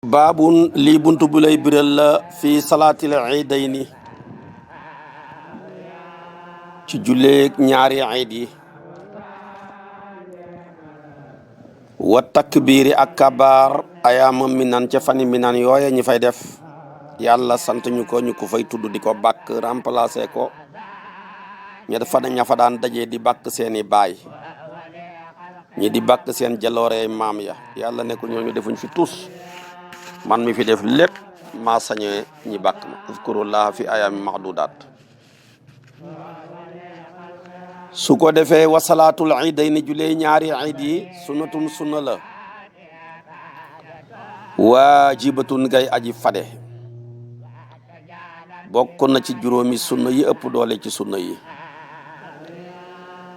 baabun lii buntu bu lay biral la fii salaatil iidayni ci julleeg ñaari iid yi wa takbiiri ak kabaar ayaama minan ca fani minan yooye ñi fay def yàlla sant ñu ko fay tudd di ko bàkk remplacer ko ña fa daan dajee di bàkk seeni baay ñi di bàkk seen jaloore maam ya yàlla ne ko ñooñu defuñ fi tus man mi fi def lépp maa sañee ñi bàkk ma uzkurullaha fi ayaami mahdudaat su ko defee wa salaatul iidayni julee ñaari iid yi sunnatun sunna la waajibatun ngay aji fade bokk na ci juróomi sunna yi ëpp doole ci sunna yi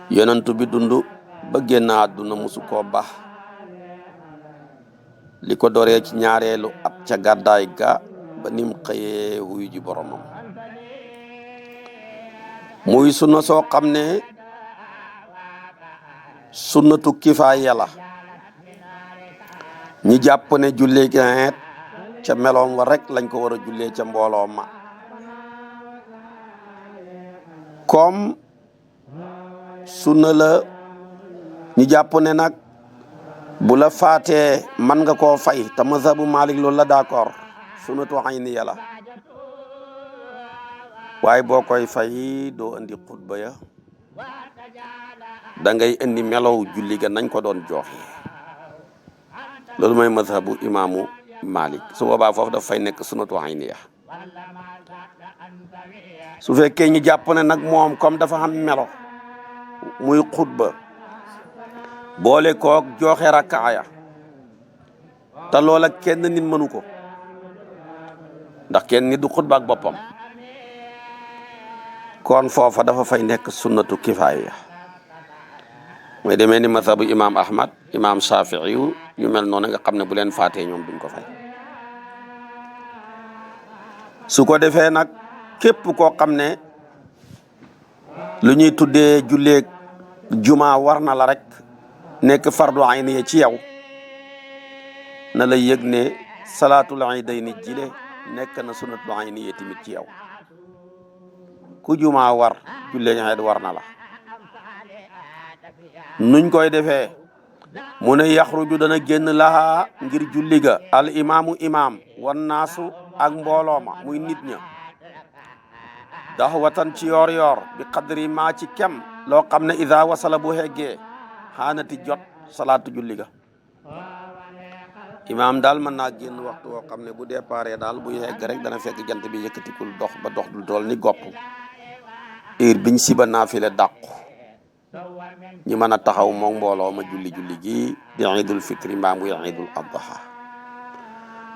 yonentu bi dund ba génn àdduna musu koo baax li ko doree ci ñaareelu at ca gàddaay ga ba nim xëyee wuyu ji boromam muy sunna soo xam ne sunnatu kifaaya la ñi jàpp ne jullee gi ca meloom wa rek lañ ko war a jullee ca mbooloo ma comme sunna la ñi jàpp ne nag bu la faatee man nga koo fay te mazhabu Malik loolu la d'accord sunnatu ayniya la waaye boo koy fay doo indi xutba ya da ngay indi melow julli ga nañ ko doon joxe loolu mooy mazhabu imaamu Malik su boobaa foofu daf fay nekk sunnatu ayniya su fekkee ñu jàpp ne nag moom comme dafa xam melo muy xutba boole koog joxe rakkaaya te loola kenn nit mënu ko ndax kenn nit du xutba ak boppam kon foofa dafa fay nekk sunnatu kifaaya mooy demee ni mazhabu imam Ahmad imam Shafii yu mel noonu nga xam ne bu leen faatee ñoom duñ ko fay su ko defee nag képp koo xam ne lu ñuy tuddee julleeg juma war na la rek nekk fardu ayni ci yow na la yëg ne salaatul iidayni jile nekk na sunnatul ayni tamit ci yow ku juma war julleeg iid war na la nuñ koy defee mu ne yaxruju dana génn laha ngir julli ga al imaamu imaam wan naasu ak mbooloo ma muy nit ña daxwatan ci yoor bi qadri maa ci kem loo xam ne ida wasala bu heggee xaanati jot salaatu julli ga imaam daal mën naa génn waxtu woo xam ne bu déparé daal bu yegg rek dana fekk jant bi yëkkatikul dox ba dox du tool ni gopp heure biñ siba naafile dàqu ñi mën a taxaw moom mbooloo ma julli gi di iidul fitri mbaa muy iidul adha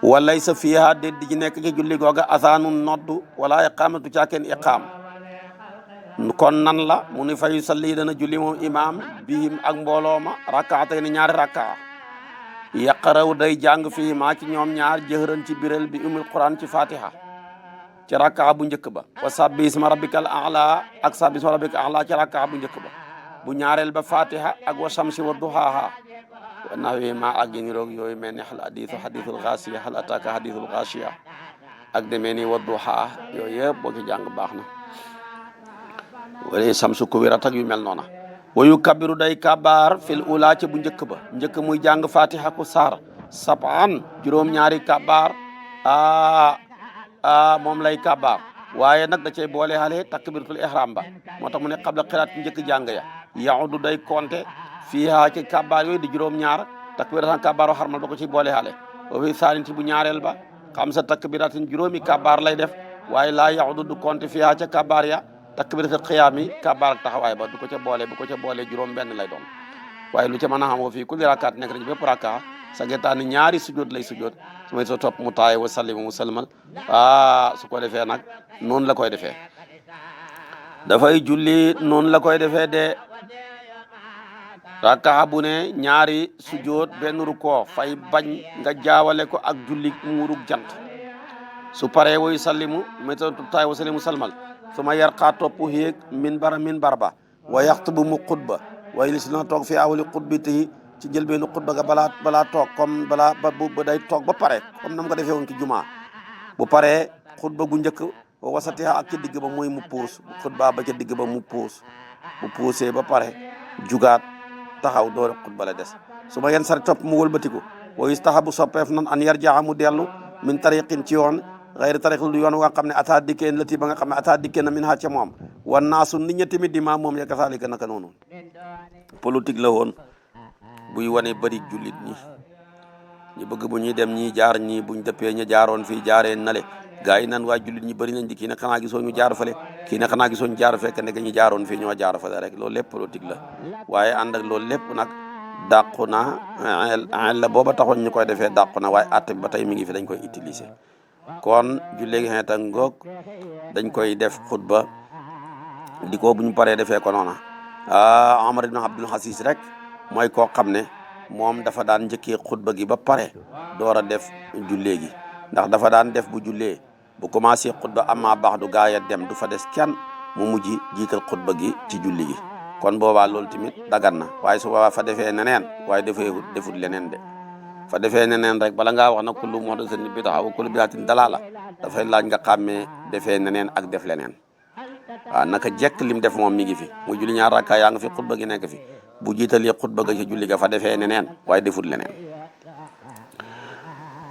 walay sa fiiha déet di ci nekk ci julli googa asaanun noddu wala iqaamatu caakeen iqaam kon nan la mu ni fay salli dana julli moom imaam bihim ak mbooloo ma rakkaatay ni ñaari rakkaa yaqaraw day jàng fii maa ci ñoom ñaar jëhëran ci biral bi umul quran ci fatiha ci rakkaa bu njëkk ba wa sabbi isma rabbikal a'la ak sabbi isma rabbikal a'la ci rakkaa bu njëkk ba bu ñaareel ba fatiha ak wa shamsi wa duhaaha wa nahwi ma ak yi niroog yooyu mel ni hadithul ghashiya hal ataka hadithul ghashiya ak demee ni wa duhaa yooyu yëpp boo ci jàng baax na wala samsu kuwirat ak yu mel noona wayu kabiru day kabaar fil ula ci bu njëkk ba njëkk muy jàng fatiha ku saar sab'an juróom-ñaari kabaar moom lay kabaar waaye nag da cay boole xale takbiratul ihram ba moo tax mu ne qabla qiraat njëkk jàng ya yaudu day compter fiiha ci kabaar yooyu di juróom-ñaar takbiratan kabaaru xarmal ba ko ci boole xale wa fi saanin ci bu ñaareel ba xamsa takbiratin juróomi kabaar lay def waaye laa yaudu du compter fiiha ca kabaar ya takbiratul qiyaami kabaar ak taxawaay ba du ko ca boole bu ko ca boole juróom benn lay doon waaye lu ca mën a xam wa fii kulli rakaat nekk rek bépp raka sa ngetaani ñaari sujjoot lay sujjoot su may soo topp mu taaye wa sallimu mu salmal su ko defee nag noonu la koy defee dafay julli noonu la koy defee de raka bu ne ñaari sujjoot benn rukkoo fay bañ nga jaawale ko ak julli muurug jant su paree woy sallimu may soo taaye wa sallimu salmal su ma yarqaa topp héeg min bara ba wa yaxtubu mu xutba way li si na toog fi awali xutbatihi ci njëlbeenu xutba ga balaa toog comme balaa ba day toog ba pare comme nam ko defee woon ci jumaa bu paree xutba gu njëkk ba wasatiha ak ca digg ba mooy mu puus xutba ba ca digg ba mu puus bu puusee ba pare jugaat taxaw door xutba la des su ma yenn sari topp mu wëlbatiku wa yustahabu soppeef nan an yarjaa mu dellu min tariqin ci yoon xayri tariq lu yoon wa nga xam ne ataa dikkee lati ba nga xam ne ataa dikkee na min ha ca moom wan naasu nit ñi tamit di maa moom ya kasaalika naka noonu politique la woon buy wane bëri jullit ñi ñu bëgg bu ñuy dem ñii jaar ñii buñ dëppee ñu jaaroon fii jaaree nale gaa yi nan waa jullit ñi bëri nañ di kii ne xanaa gisoo ñu jaar fale kii ne xanaa gisoo ñu jaar fekk ne ñu jaaroon fii ñoo jaar fale rek loolu lépp politique la waaye ànd ak loolu lépp nag dàqu na la booba taxoon ñu koy defee dàqu na waaye atte bi ba tey mi ngi fi dañ koy utiliser kon julleegi xeeta ngoog dañ koy def xutba di ko bu ñu paree defee ko noona Amar ibn Abdul Aziz rek mooy koo xam ne moom dafa daan njëkkee xutba gi ba pare door a def jullee gi ndax dafa daan def bu jullee bu commencé xutba amma baax du gaaya dem du fa des kenn mu mujj jiital xutba gi ci julli gi kon boobaa loolu tamit dagan na waaye su boobaa fa defee neneen waaye defut leneen de fa defee neneen rek bala ngaa wax na kullu muhdathatin bid'a wa kullu bid'atin dalaala dafay laaj nga xàmmee defee neneen ak def leneen waaw naka jekk lim def moom mi ngi fi mu julli ñaar rakka yaa nga fi xutba gi nekk fi bu jiitalee xutba ga ci julli ga fa defee neneen waaye defut leneen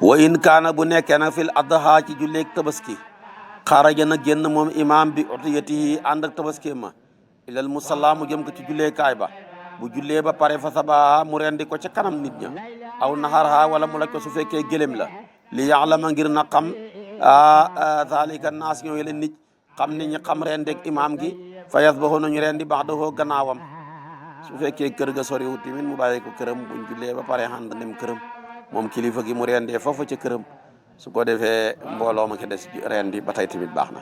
wa in kaana bu nekkee nag fil adha ci julleeg tabaski xaraja na génn moom imaam bi utiyatihi ànd ak tabaski ma ilal musalla mu jëm ko ci jullee kaay ba bu jullee ba pare fa sabaha mu rendi ko ca kanam nit ña aw naharha wala mu laj ko su fekkee gëlëm la li ya'lama ngir na xam zalika naas ñoo leen nit xam nit ñi xam rendeg imaam gi fa yasbahu nañu rendi ba'dahu gannaawam su fekkee kër ga soriwut tamit mu bàyyi ko këram buñ jullee ba pare ànd dem këram moom kilifa gi mu rendee foofu ca këram su ko defee mbooloo ma ca des rendi ba tey tamit baax na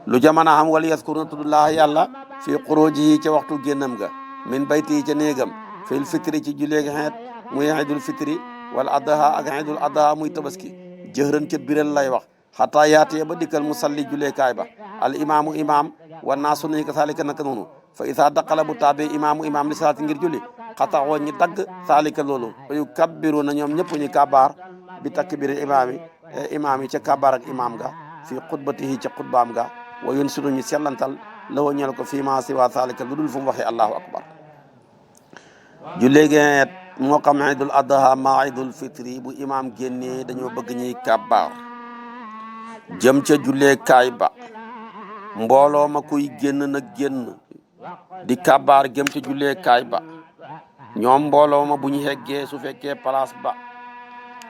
lu jamono xam wala yaskur na tuddullah yàlla fii xuruji ca waxtu génnam ga min bayti ca néegam fil fitri ci julleegi xeet muy iidul fitri wala adha ak iidul adha muy tabaski jëhran ca biral lay wax xataa yaatee ba dikkal musalli julleekaay ba al imaamu imaam wa naasu nañu ko saalika naka noonu fa isa daqala bu taabee imaamu imaam li salaati ngir julli xataxoo ñi dagg saalika loolu fa yu kabbiru na ñoom ñëpp ñu kabaar bi takbiri imaam yi ca kabaar ak imaam ga fii xutbatihi ca xutbaam ga wa yun sunu ñu sellantal la woo ñel ko fii ma si waa saalika lu dul fu mu waxee allahu akbar jullee geet moo xam iidul adha ma iidul fitri bu imaam génnee dañoo bëgg ñuy kabaar jëm ca jullee kaay ba mbooloo ma kuy génn na génn di kabaar jëm ca jullee kaay ba ñoom mbooloo ma bu ñu heggee su fekkee place ba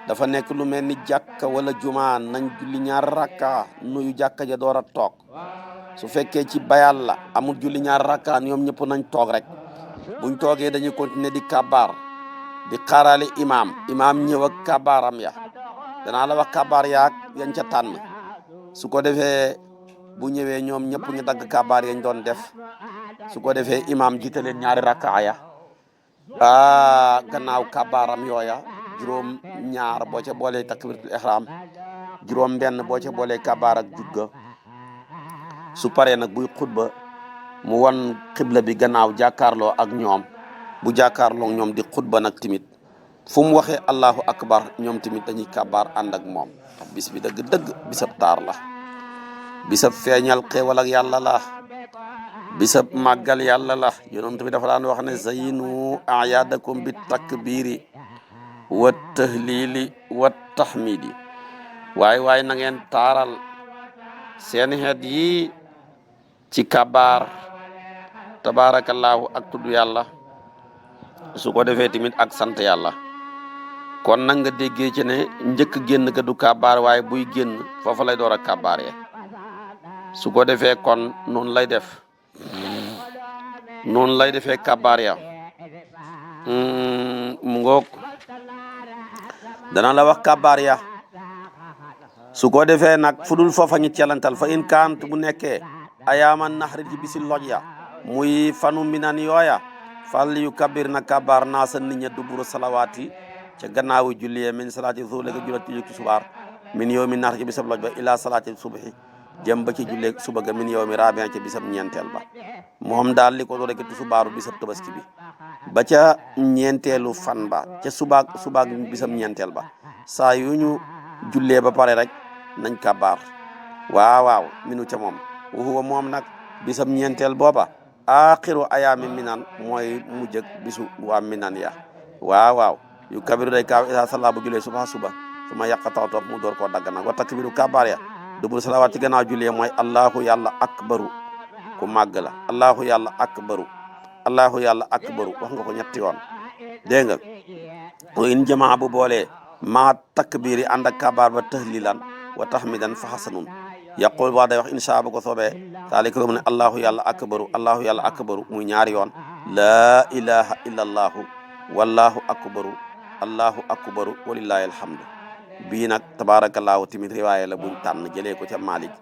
dafa nekk lu mel ni jàkka wala jumaa nañ julli ñaar rakka nuyu jàkka ja door a toog su fekkee ci bayal la amul julli ñaar rakka ñoom ñëpp nañ toog rek buñ toogee dañuy continuer di kabaar di xaarale imaam ñëw ak kabaaram ya danaa la wax kabaar yaak yañ ca tànn su ko defee bu ñëwee ñoom ñëpp ñu dagg kabaar yañ doon def su ko defee imaam jiite leen ñaari rakka ya gannaaw kabaaram yooya juróom ñaar boo ca boolee takbiratul ihram juróom benn boo ca boolee kabaar ak jugga su paree nag buy xutba mu wan xibla bi gannaaw jàkkaarloo ak ñoom bu jàkkaarloo ñoom di xutba nag timit fu mu waxee allahu akbar ñoom tamit dañuy kabaar ànd ak moom bis bi dëgg-dëgg bisab taar la bisab feeñal xéewal ak yàlla la bisab màggal yàlla la yonent bi dafa daan wax ne zayinu ayaadakum bi takbiri wa tahlili wa tahmidi waaye na ngeen taaral seen xeet yi ci kabaar tabaarakallaahu ak tudd yàlla su ko defee tamit ak sant yàlla kon nag nga déggee ci ne njëkk génn ka du kabaar waaye buy génn foofa lay door a kabaar ye su ko defee kon noonu lay def noonu lay defee kabaar ya mu ngoog dana la wax kabaar ya su ko defee nag fu dul foofa ñu celantal fa in kaant bu nekkee ayaaman naxari ci bisi loj ya muy fanu minan yooya fal yu kabir na kabaar naa sa nit ña duburu salawaati ca gannaawu julliye min salaati zuhri ga julliti ci subaar min yow mi naxar ci bisab loj ba ila salaati subhi jëm ba ci jullee suba ga min yow mi rabian ci bisab ñeenteel ba moom daal li ko doon rek subaaru bisab tabaski bi ba ca ñeenteelu fan ba ca subaak bisam ñeenteel ba saa yu ñu jullee ba pare rek nañ kabaar waaw minu ca moom huwa moom nag bisam ñeenteel booba axiru ayaami minan mooy mujjëg bisu waa minan ya waaw yu kabiru day kaaw isa salla bu jullee suba su ma yàqataw toog mu door koo dagg nag wa takbiru kabaar ya dubul salawaat ci gannaaw jullee mooy allahu yàlla akbaru ku màgg la allahu yàlla akbaru wax nga ko ñetti yoon dégg nga o in jamaa bu boolee maa takbiri ànd ak kabaar ba tahlilan wa tahmidan fa hasanun yaqul waa day wax insha bu ko soobee taalika mu ne allahu yàlla akbaru muy ñaari yoon laa ilaha illa allahu wallahu akbaru walillahi alhamdu bii nag tabarakallahu tamit riwaaya la buñ tànn jëlee ko ca Malik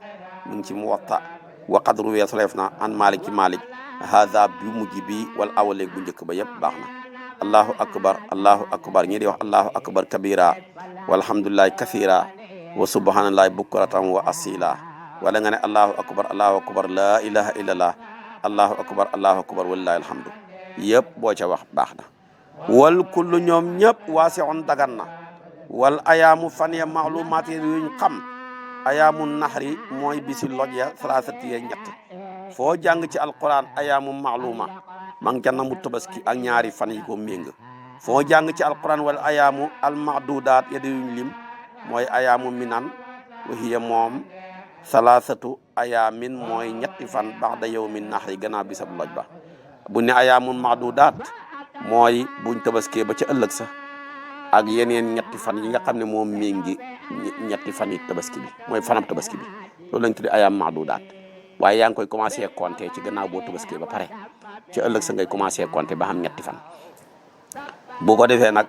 mu ngi ci Muwatta wa qad ruwiya soleef na an Malik ci Malik hada bi mujj bi wala awaleeg bu njëkk ba yëpp baax na allahu akbar ñi di wax allahu akbar kabira walhamdulillahi kathira wa subhanallahi bukratan wa asila wala nga ne allahu akbar la ilaha illallah allahu akbar walillahi alhamdu yëpp boo ca wax baax na wal kullu ñoom ñëpp waasi'un dagan na wal ayaamu fan ya maalumaat yuñ xam ayaamu naxri mooy bisi loj ya salaasati ya ñett foo jàng ci alquran ayaamu maaluma ma ngi ca namu tabaski ak ñaari fan yi ko méng foo jàng ci alquran wal ayaamu almahdudaat ya yuñ lim mooy ayaamu minan wa hiya moom salaasatu ayaamin mooy ñetti fan baxda yawmin naxri gannaaw bisab loj ba bu ne ayaamu mahdudaat mooy buñ tabaskee ba ca ëllëg sa ak yeneen ñetti fan yi nga xam ne moom méngi ñetti fan yi tabaski bi mooy fanam tabaski bi loolu lañ tudde ayaam maadudaat waaye yaa ngi koy commencé compter ci gannaaw boo tabaskee ba pare ci ëllëg sa ngay commencé compter ba xam ñetti fan bu ko defee nag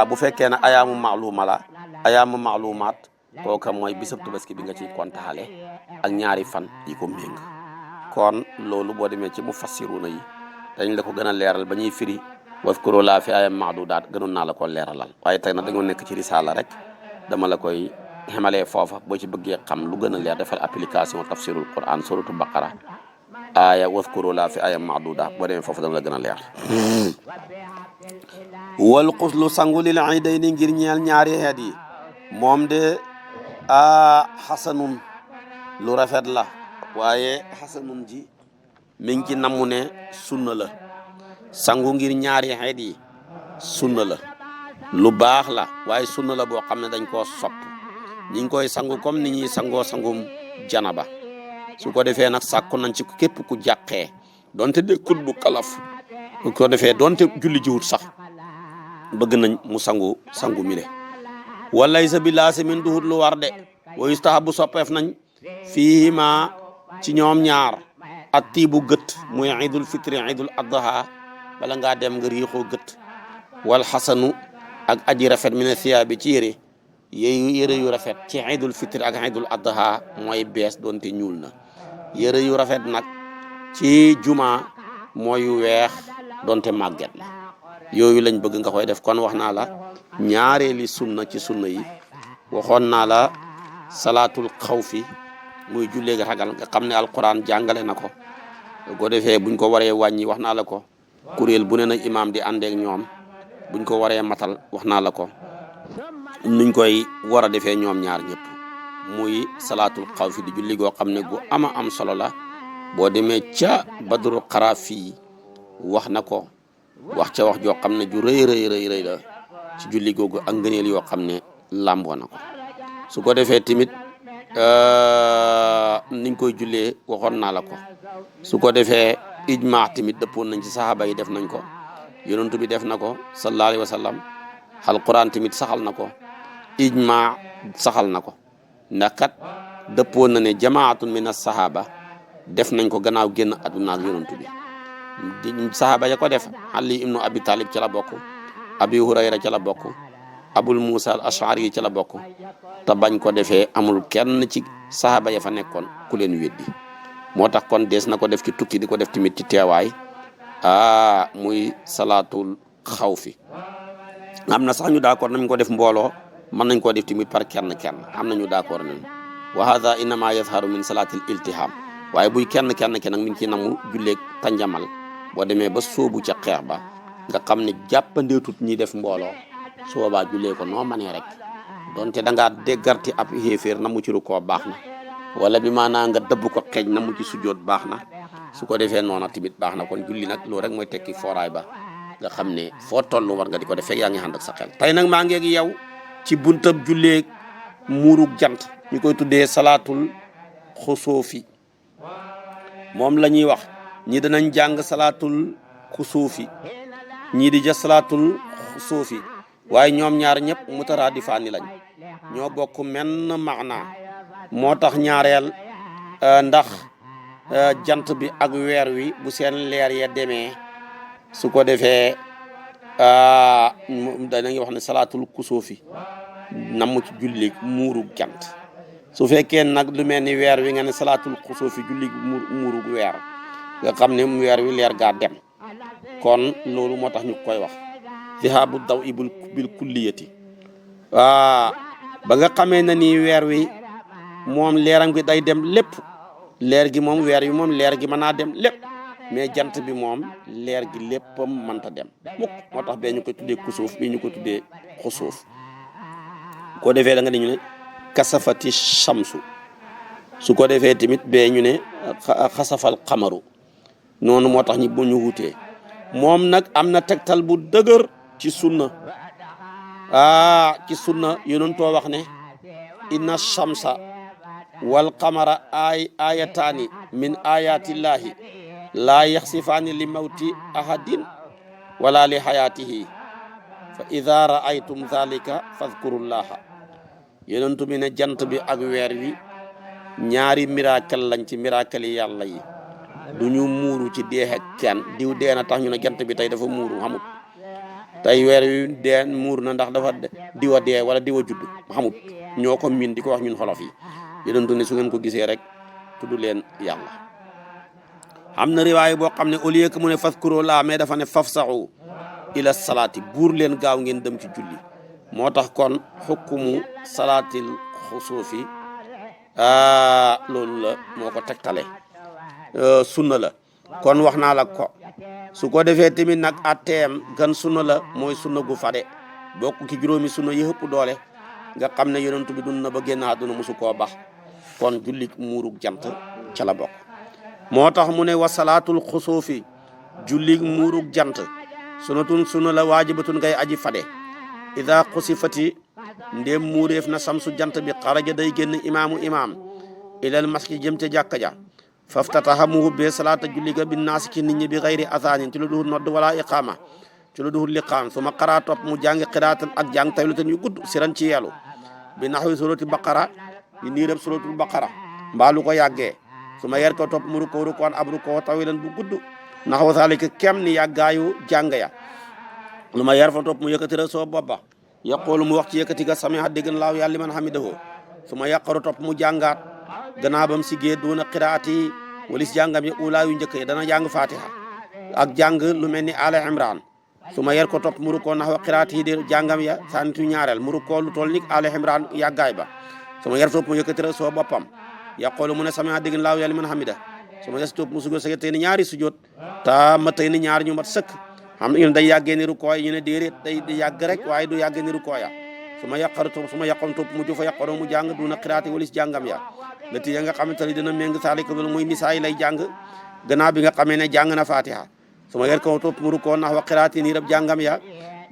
bu fekkee ne ayaamu maaluma la ayaamu maalumaat kooka mooy bisab tabaski bi nga ciy kontaale ak ñaari fan yi ko méng kon loolu boo demee ci mufassiruna yi dañ la ko gën a leeral ba ñuy firi waskuro laa fi ayam maadudaat gënoon naa la ko leeralal waaye tey nag dañoo nekk ci risaala rek dama la koy xemalee foofa boo ci bëggee xam lu gën a leer defal application tafsirul quran suratu baqara aaya waskuro laa fi ayam maadudaat boo demee foofa dama la gën a leer wal xuslu sangu lil iidayni ngir ñeel ñaari xeet yi moom de xasanun lu rafet la waaye xasanun ji mi ngi ci namu ne sunna la sangu ngir ñaari xeet yi sunna la lu baax la waaye sunna la boo xam ne dañ koo sopp ñi ngi koy sangu comme ni ñuy sangoo sangum janaba su ko defee nag sàkku nañ ci képp ku jàqee donte dëkkul bu kalaf su ko defee donte julli jiwut sax bëgg nañ mu sangu mi le walay sa bi laasimin duhut lu war de wa yustahabu soppeef nañ fiihima ci ñoom ñaar at tiibu gët muy idul fitri idul adha bala ngaa dem nga riixoo gët wal xasanu ak aji rafet mi ne siyaa bi ci yére yu rafet ci idul fitri ak idul adha mooy bees doonte ñuul na yére yu rafet nag ci juma mooy yu weex doonte màgget la yooyu lañ bëgg nga koy def kon wax naa la ñaareeli sunna ci sunna yi waxoon naa la salaatul xawfi muy julleeg ragal nga xam ne alquran jàngale na ko ko defee buñ ko waree wàññi wax naa la ko kuréel bu ne nag imaam di àndeek ñoom buñ ko waree matal wax naa la ko nuñ koy war a defee ñoom ñaar ñëpp muy salaatul xawfi di julli goo xam ne gu ama am solo la boo demee ca badru xaraafi wax na ko wax ca wax joo xam ne ju rëy la ci julli googu ak ngëneel yoo xam ne làmboo na ko su ko defee tamit niñ koy jullee waxoon naa la ko su ko defee ijma tamit dëppoon nañ ci saxaaba yi def nañ ko yonentu bi def na ko sallallahu alayhi wa sallam alquran tamit saxal na ko ijma saxal na ko ndax kat dëppoon na ne jamaatun min as-sahaba def nañ ko gannaaw génn àdduna ak yonentu bi saxaaba ya ko def Ali ibnu Abi Talib ca la bokk Abi Hurayra ca la bokk Abul Musa al Ash'ari ca la bokk te bañ ko defee amul kenn ci saxaaba ya fa nekkoon ku leen weddi moo tax kon dees na ko def ci tukki di ko def tamit ci teewaay muy salaatul xawfi am na sax ñu d'accord nañ ko def mbooloo mën nañ koo def tamit par kenn am na ñu d'accord nañ wa hadha innama yazharu min salaatil iltiham waaye buy kenn nag mi ngi ci namu julleeg tanjamal boo demee ba sóobu ca xeex ba nga xam ne jàppandeetut ñi def mbooloo su boobaa jullee ko noo manee rek donte da ngaa déggarti ab xéeféer na mu ci rukkoo baax na wala bi maanaa nga dëbb ko xeej na mu ci sujjoot baax na su ko defee noona tamit baax na kon julli nag loolu rek mooy tekki fooraay ba nga xam ne foo toll war nga di ko def fekk yaa ngi ànd ak sa xel tey nag maa ngi ak yow ci buntab julleeg muurug jant ñu koy tuddee salaatul xusoofi moom la ñuy wax ñi danañ jàng salaatul xusuufi ñii di ja salaatul xusuufi waaye ñoom ñaar ñëpp mutaraadifaani lañ ñoo bokk menn maana moo tax ñaareel ndax jant bi ak weer wi bu seen leer ya demee su ko defee danañ wax ne salaatul xusuufi namm ci julli muurug jant su fekkee nag lu mel ni weer wi nga ne salaatul xusuufi julli muurug weer nga xam ne weer wi leer gaa dem kon loolu moo tax ñu koy wax zihaabu daw i bil kulliyati ba nga xamee na ni weer wi moom leeram gi day dem lépp leer gi moom weer wi moom leer gi mën naa dem lépp mais jant bi moom leer gi léppam mënta dem mukk moo tax bee ñu koy tuddee kusuuf bii ñu ko tuddee xusuuf ko defee da nga ne ñu ne kasafati shamsu su ko defee tamit bee ñu ne xasafal xamaru noonu moo tax ñi bu ñu wutee moom nag am na tegtal bu dëgër ci sunna ci sunna yonentoo wax ne inna shamsa wal qamara ayataani min ayatillahi laa yaxsifaani li mawti ahadin wala li xayaatihi fa ida raaytum dhalika fadkurullaha yonentu bi ne jant bi ak weer wi ñaari miracle lañ ci miracle yi yàlla yi du ñu muuru ci dee ak kenn diw dee na tax ñu ne jant bi tey dafa muuru xamut tey weer wi dee muur na ndax dafa diwa dee wala diwa judd xamut ñoo ko miin di ko wax ñun xolof yi yonentu ne su ngeen ko gisee rek tudd leen yàlla am na riwaay boo xam ne au lieu que mu ne faskuro laa mais dafa ne fafsaxu ila salaati buur leen gaaw ngeen dem ci julli moo tax kon xukkumu salaatil xusuufi loolu la moo ko tegtale sunna la kon wax naa la ko su ko defee tamit nag atteem gan sunna la mooy sunna gu fade bokk ki juróomi sunna yi ëpp doole nga xam ne yonent bi dund na ba génn àdduna musu koo bax kon julli muurug jant ca la bokk moo tax mu ne wa salaatul xusuufi julli muurug jant sunatun sunna la waajibatun ngay aji fade ida xusifati ndéem muureef na samsu jant bi xaraja day génn imaamu imaam ilal maski jëm ca jàkka ja faftataha mu hubbee salaata julli ga bin naasi ci nit ñi bi xayri asaanin ci lu duhul nodd wala iqaama ci lu duhul liqaam su ma qaraa topp mu jàngi qiraatan ak jàng taylatan yu gudd siran ci yelu bi naxwi surati baqara yi niirab suratul baqara mbaa lu ko yàggee su ma yer ko topp mu rukkoo rukkoon ab rukkoo tawilan bu gudd naxwa zalika kem ni yàggaayu jàng ya lu ma yer fa topp mu yëkkati rek soo bobba yaqoolu mu wax ci yëkkati ga samiha dégg na laaw yàlla liman hamidahu su ma yàqaru topp mu jàngaat gannaaw bam siggee doona qiraati walis jàngam ya ulaa yu njëkk yi dana jàng fatiha ak jàng lu mel ni ala imran su ma yer ko topp mu rukkoo naxwa qiraati yi de jàngam ya sanitu ñaareel mu rukkoo lu toll ni ala imran yàggaay ba su ma yer topp mu yëkkati rek soo boppam yaqoolu mu ne samiha dégg na laaw yàlla liman hamida su ma yes topp mu sujjoot sa tey ni ñaari sujjoot ta ma tey ni ñaar ñu mat sëkk xam na ñu ne day yàggee ni rukkoo yi ñu ne déedéet day yàgg rek waaye du yàggee ni rukkoo ya su ma yàqaru topp su ma yàqoon topp mu jufa yàqoon mu jàng duna qiraati walis jàngam ya lati ya nga xamante ne dina méng saalika loolu muy nisaa yi lay jàng gannaaw bi nga xamee ne jàng na fatiha su ma yer ko topp mu rukkoo nax wa qiraati nii rab jàngam ya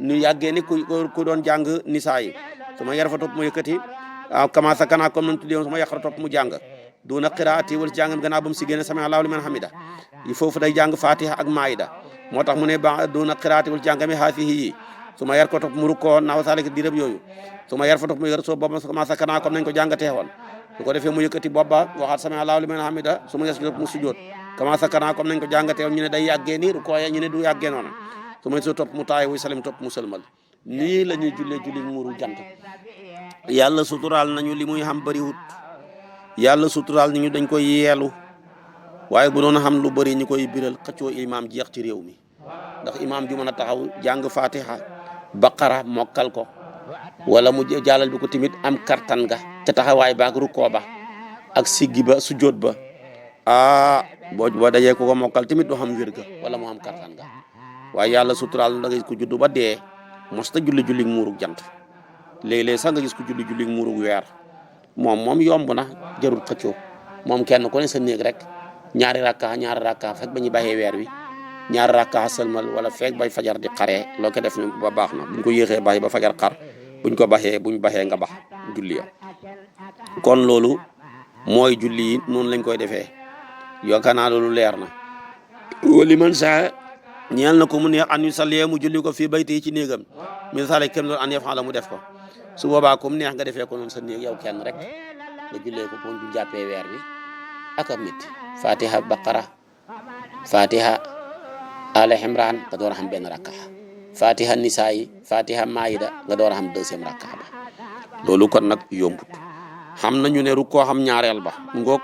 ñu yàggee ni ku doon jàng nisaa yi su ma yer fa topp mu yëkkati kama sakana comme nañ tuddee su ma yàqaru topp mu jàng duna qiraati walis jàngam gannaaw ba mu si génne sami allahu liman hamida yi foofu day jàng fatiha ak maayida moo tax mu ne ba duna qiraati walis jàngami haasihi yi su ma yer ko topp mu rukkoo nax wa saalika di rab yooyu su ma yer fa topp mu yër soo booba kama sakana comme nañ ko jàngatee woon su ko defee mu yëkkati bobba waxaat sami allahu liman hamida su ma yes mu sujjoot kama sakana comme nañ ko jàngatee ñu ne day yàggee ni rukkoo ya ñu ne du yàggee noonu su ma soo topp mu taay wuy salim topp mu sëlmal nii la ñuy jullee julli muuru jant yàlla suturaal nañu li muy xam bëriwut yàlla suturaal nañu dañ koy yeelu waaye bu doon xam lu bëri ñu koy biral xëccoo imaam jeex ci réew mi ndax imaam ju mën a taxaw jàng fatiha baqara mokkal ko wala mu jàllal bi ko tamit am kartan ga te taxawaay baak rukkoo ba ak siggi ba sujjóot ba boo dajee ko mokkal tamit du xam wér ga wala mu am kartan ga waaye yàlla suturaal da nga gis ko juddu ba dee mosta julli muurug jant léeg-léeg sax nga gis ko julli muurug weer moom yomb na jarul xëccoo moom kenn ku ne sa néeg rek ñaari rakka fekk ba ñu baxee weer wi ñaari rakka sëlmal wala fekk bay fajar di xaree loo ko def ba baax na buñ ko yéexee bàyyi ba fajar xar buñ baxee nga bax julli ya kon loolu mooy julli yi noonu lañ koy defee yaakaar naa loolu leer na wali man saa ñeel na ko mu neex an yu sallee mu julli ko fii bayti ci néegam min sale kem loolu an yafala mu def ko su boobaa comme neex nga defee ko noonu sa néeg yow kenn rek nga jullee ko bu jàppee weer bi ak a métti fatiha baqara fatiha ala imran nga door a xam benn rakka fatiha nisaa yi fatiha maayida nga door a xam deuxième rakka ba loolu kon nag yombut xam nañu ne rukkoo xam ñaareel ba ngoog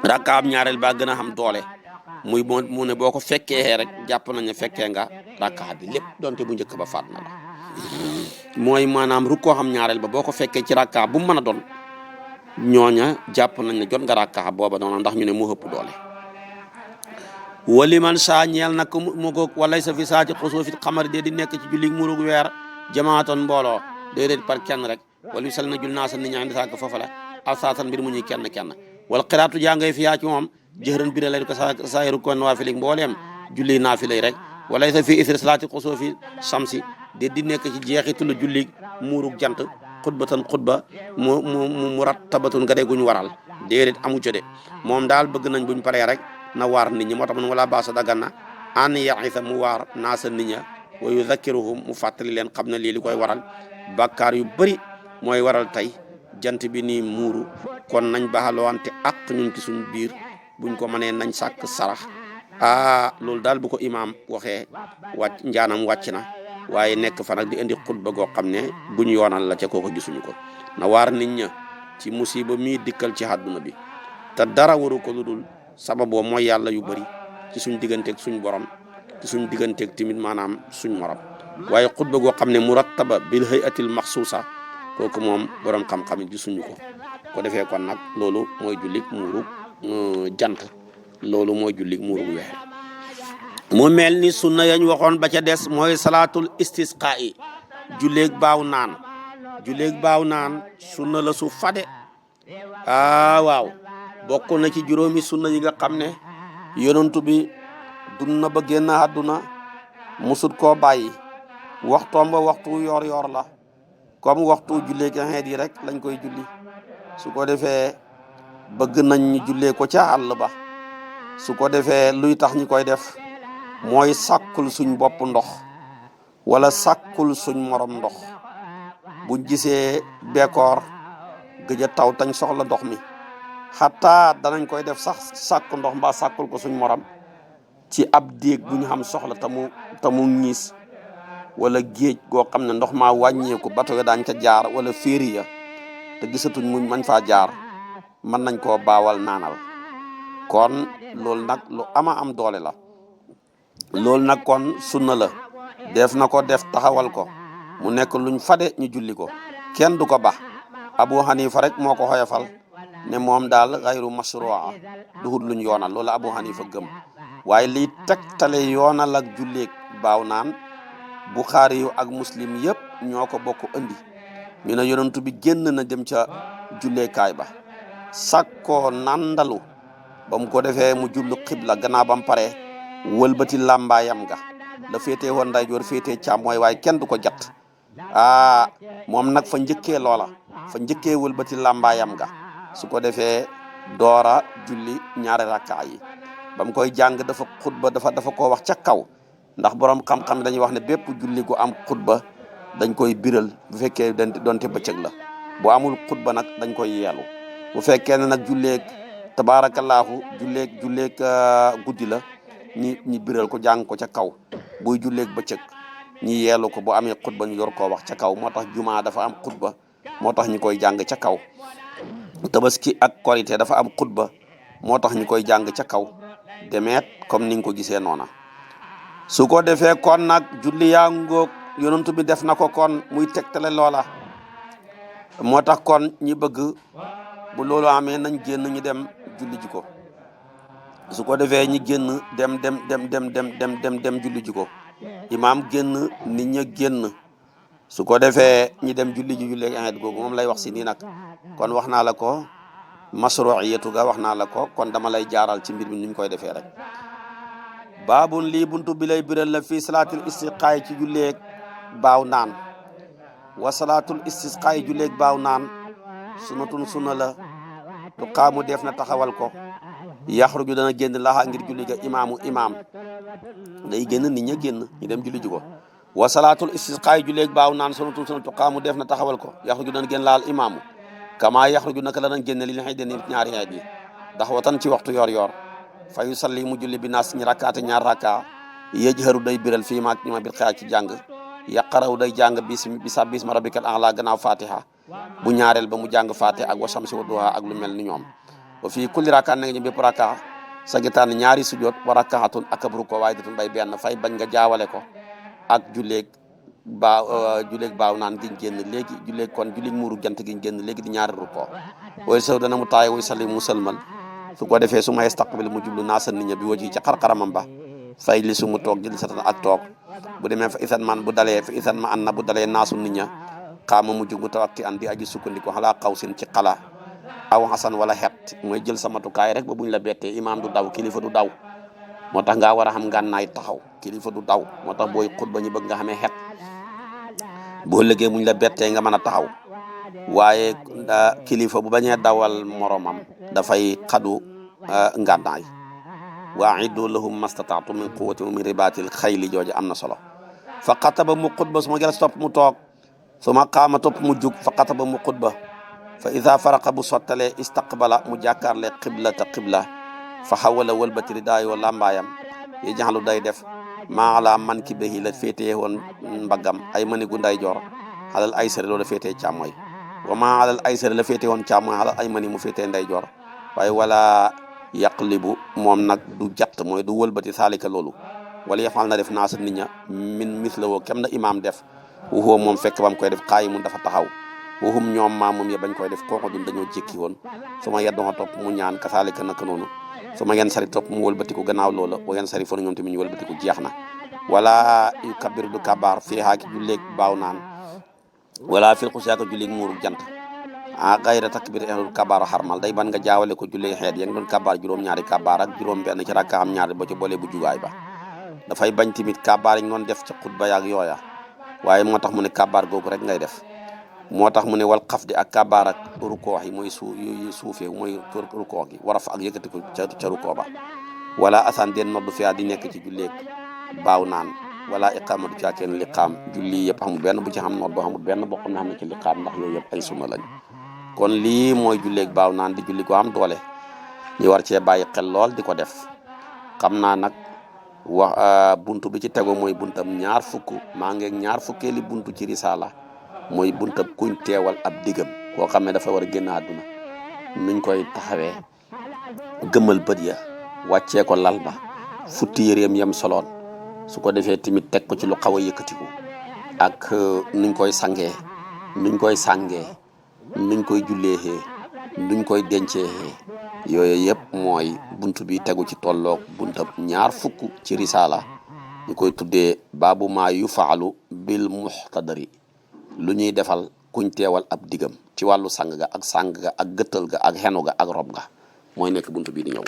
rakka am ñaareel ba gën a xam doole muy mu ne boo ko fekkee rek jàpp nañ ne fekkee nga rakka bi lépp donte bu njëkk ba faat na la mooy maanaam rukkoo xam ñaareel ba boo ko fekkee ci rakka bu mu mën a doon ñooña jàpp nañ ne jot nga rakka booba noonu ndax ñu ne mu ëpp doole wali man saa ñeel nag mu ko walay sa fi saa ci xosoo fi xamar dee di nekk ci julli murug weer jamaatoon mbooloo déedéet par kenn rek wala sal na jul naa sa nit ñaa ndi saak foofa la aw saasan mbir mu ñuy kenn wala xiraatu jàngay fiyaa ci moom jëxëran bira lay ko saayiru kon waafilig mbooleem julli naafilay rek walay sa fi isri salaati xosoo fi samsi dee di nekk ci jeexitulu julli murug jant xutbatan xutba mu rattabatun nga dee guñ waral déedéet amu ca de moom daal bëgg nañ buñ paree rek na waar nit ñi moo tax man wala baasa daganna an yaisa mu waar naasa nit ña wa yudakkiruhum mu fàttali leen xam ne lii li koy waral bàkkaar yu bëri mooy waral tey jant bi nii muuru kon nañ baxalowante ak ñun ci suñ biir buñ ko mënee nañ sàkk sarax loolu daal bu ko imaam waxee njaanam wàcc na waaye nekk fa nag di indi xutba goo xam ne buñ yoonal la ca kooko gisuñu ko na waar nit ña ci musiba mii dikkal ci àdduna bi te dara waru ko lu dul sababoo mooy yàlla yu bëri ci suñ digganteeg suñ borom ci suñ digganteeg tamit maanaam suñ morom waaye xutba goo xam ne murattaba bil hayatil maxsuusa kooku moom borom xam-xam yi gisuñu ko defee kon nag loolu mooy jullik muurug jant loolu mooy jullik muurug weer mu mel ni sunna yañ waxoon ba ca des mooy salaatul istisqa yi julleeg baaw naan sunna la su fade waaw bokk na ci juróomi sunna yi nga xam ne yonantu bi dund na ba génn àdduna musut koo bàyyi waxtoom ba waxtu yor la comme waxtu jullee ki xeet yi rek lañ koy julli su ko defee bëgg nañ ñu jullee ko ca àll ba su ko defee luy tax ñi koy def mooy sàkkul suñ bopp ndox wala sàkkul suñ morom ndox buñ gisee bekoor gëj a taw tañ soxla ndox mi xataa danañ koy def sax sàkku ndox mbaa sàkkul ko suñ morom ci ab déeg bu ñu xam soxla tamu ñiis wala géej goo xam ne ndox maa wàññeeku bato daañ ca jaar wala féeri ya te gisatuñ muñ mañ faa jaar mën nañ koo baawal naanal kon loolu nag lu ama am doole la loolu nag kon sunna la def na ko def taxawal ko mu nekk luñ fade ñu julli ko kenn du ko bax Abu Hanifa rek moo ko xoyofal ne moom daal xayru mashrua duhut luñ yoonal loolu Abu Hanifa gëm waaye liy tegtale yoonal ak julleeg baaw naan Buxaari yu ak Muslim yëpp ñoo ko bokk andi ñu ne yonentu bi génn na dem ca julleekaay ba sakkoo nandalu ba mu ko defee mu jublu xibla gannaaw ba mu paree wëlbati làmbaayam ga la féetee woon ndeyjoor féetee càmmooñ waaye kenn du ko jat moom nag fa njëkkee loola fa njëkkee wëlbati làmbaayam ga su ko defee doora julli ñaari rakkaa yi ba mu koy jàng dafa xutba dafa ko wax ca kaw ndax borom xam-xam dañuy wax ne bépp julli gu am xutba dañ koy biral bu fekkee donte bëccëg la bu amul xutba nag dañ koy yeelu bu fekkee ne nag julleeg tabaarakallaahu julleeg guddi la ñi biral ko jàng ko ca kaw buy julleeg bëccëg ñi yeelu ko bu amee xutba ñu yor koo wax ca kaw moo tax jumaa dafa am xutba moo tax ñu koy jàng ca kaw tabaski ak korité dafa am xutba moo tax ñu koy jàng ca kaw demeet comme ni nga ko gisee noona su ko defee kon nag julli yaa ngoog yonent bi def na ko kon muy tegtale loola moo tax kon ñi bëgg bu loolu amee nañ génn ñu dem julli ji ko su ko defee ñi génn dem julli ji ko imaam génn nit ña génn su ko defee ñi dem julli ji julleeg ayet googu moom lay wax si nii nag kon wax naa la ko masruiyatu ga wax naa la ko kon dama lay jaaral ci mbir mi ni ñu koy defee rek baabun lii buntu bi lay biral la fii salaatul istisqaay ci julleeg baaw naan wa salaatul istisqaay julleeg baaw naan sunnatun sunna la tu qaamu def na taxawal ko yaxruju dana génn laxaa ngir julli ga imaam day génn nit ña génn ñu dem julli ji ko wa salaatul istisqaay julleeg baaw naan sunnatun sunna tu qaamu def na taxawal ko yaxruju dana génn laal imaamu kama yaxruju naka la dana génn li xëy den ñaari xeet yi ndax watan ci waxtu yor fa yusalli mu julli bi naas ñi rakkaate ñaar rakka yajharu day biral fii maak ñi ma bir xayaa ci jàng yaqaraw day jàng bisma rabbikal a'la gannaaw fatiha bu ñaareel ba mu jàng fatiha ak wa shamsi wa duha ak lu mel ni ñoom wa fii kulli rakka na nga ñu bépp rakka sagitaan ñaari sujjoot wa rakkaatun ak ab ruko waaye datun bay benn fay bañ nga jaawale ko ak julleeg baaw naan giñ génn léegi julleeg kon julleeg muuru jant giñ génn léegi di ñaari ruko way saw dana mu taay way salli mu sëlmal su ko defee su ma yastaqbil mu jublu naasa nit ña bi waji ci xarxaramam ba fay li su mu toog jël satan ak toog bu demee fa isan man bu dalee fa isan ma an na bu dalee naasu nit ña xaama mu jug mu tawakki an di aji sukkandiku xalaa xaw sin ci xala aw xasan wala xet mooy jël sa matukaay rek ba buñ la bettee imaam du daw kilifa du daw moo tax ngaa war a xam ngànnaay taxaw kilifa du daw moo tax booy xutba ñu bëgg nga xamee xet boo lëggee buñ la bettee nga mën a taxaw waaye kilifa bu bañee dawal moromam dafay xadu ngànnaay wa a'iddu lahum mastata'tu min quwwatin wa min ribatil xayli jooju am na solo fa xataba mu xutba su ma gelas topp mu toog su ma qaama topp mu jug fa xataba mu xutba fa ida faraqa bu sottalee istaqbala mu jàkkaarle qiblata qibla fa xawala wëlbati ridaayo lambaayam yi jaxlu day def maa ala man ki behi la féetee woon mbaggam ay manigu nday joor xalal aysari loolu féetee càmmooy wa maa alal aysari la féetee woon càmmooy xalal ay mani mu féetee nday joor waaye wala yaqlibu moom nag du jatt mooy du wëlbati saalika loolu wala yafal na def naasa nit ña min misla woo kem na imaam def waxoo moom fekk bam koy def qaayimun dafa taxaw waxum ñoom maamum ya bañ koy def kooku dun dañoo jékki woon su ma yeddoo topp mu ñaan ka saalika naka noonu su ma ngeen sari topp mu wëlbatiku gannaaw loola wa ngeen sari fonu ñoom tamit ñu wëlbatiku jeex na wala yu kabiru du kabaar fii xaaki julleeg baaw naan wala fil xusiyaaka julleeg muuru jant gayra takbir ehlul kabaar xarmal day ban nga jaawale ko julli xeet ya nga doon kabaar juróom-ñaari kabaar ak juróom-benn ci rakka am ñaari ba ci boole bu jugaay ba dafay bañ tamit kabaar yi ñu doon def ci xutba yaak yooya waaye moo tax mu ne kabaar googu rek ngay def moo tax mu ne wal xafdi ak kabaar ak rukoox yi mooy suufee mooy rukoox gi war a fa ak yëkkati ko ca rukoo ba wala asan den noddu fiyaa di nekk ci julleeg baaw naan wala iqaamatu caa kenn liqaam julli yëpp xamul benn bu ci xam nodd xamul benn boo xam ne xam ne ci liqaam ndax yooyu yëpp ay sunna lañ kon lii mooy julleeg baaw naan di julli ko am doole ñu war cee bàyyi xel lool di ko def xam naa nag wax buntu bi ci tego mooy buntam ñaar fukk maa ngeeg ñaar fukkeeli buntu ci risaala mooy buntab kuñ teewal ab digam koo xam ne dafa war a génn àdduna nuñ koy taxawee gëmmal bët ya wàccee ko lal ba futti yëreem yam soloon su ko defee tamit teg ko ci lu xaw a yëkkatiku ak nuñ koy sangee nuñ koy sàngee nuñ koy julleexee nuñ koy denceexee yooyu yëpp mooy buntu bi tegu ci tolloog buntab ñaar fukk ci risaala ñu koy tuddee baabu maa yufaalu bil muxtadari lu ñuy defal kuñ teewal ab digam ci wàllu sang ga ak gëttal ga ak xenu ga ak rob ga mooy nekk buntu bii di ñëw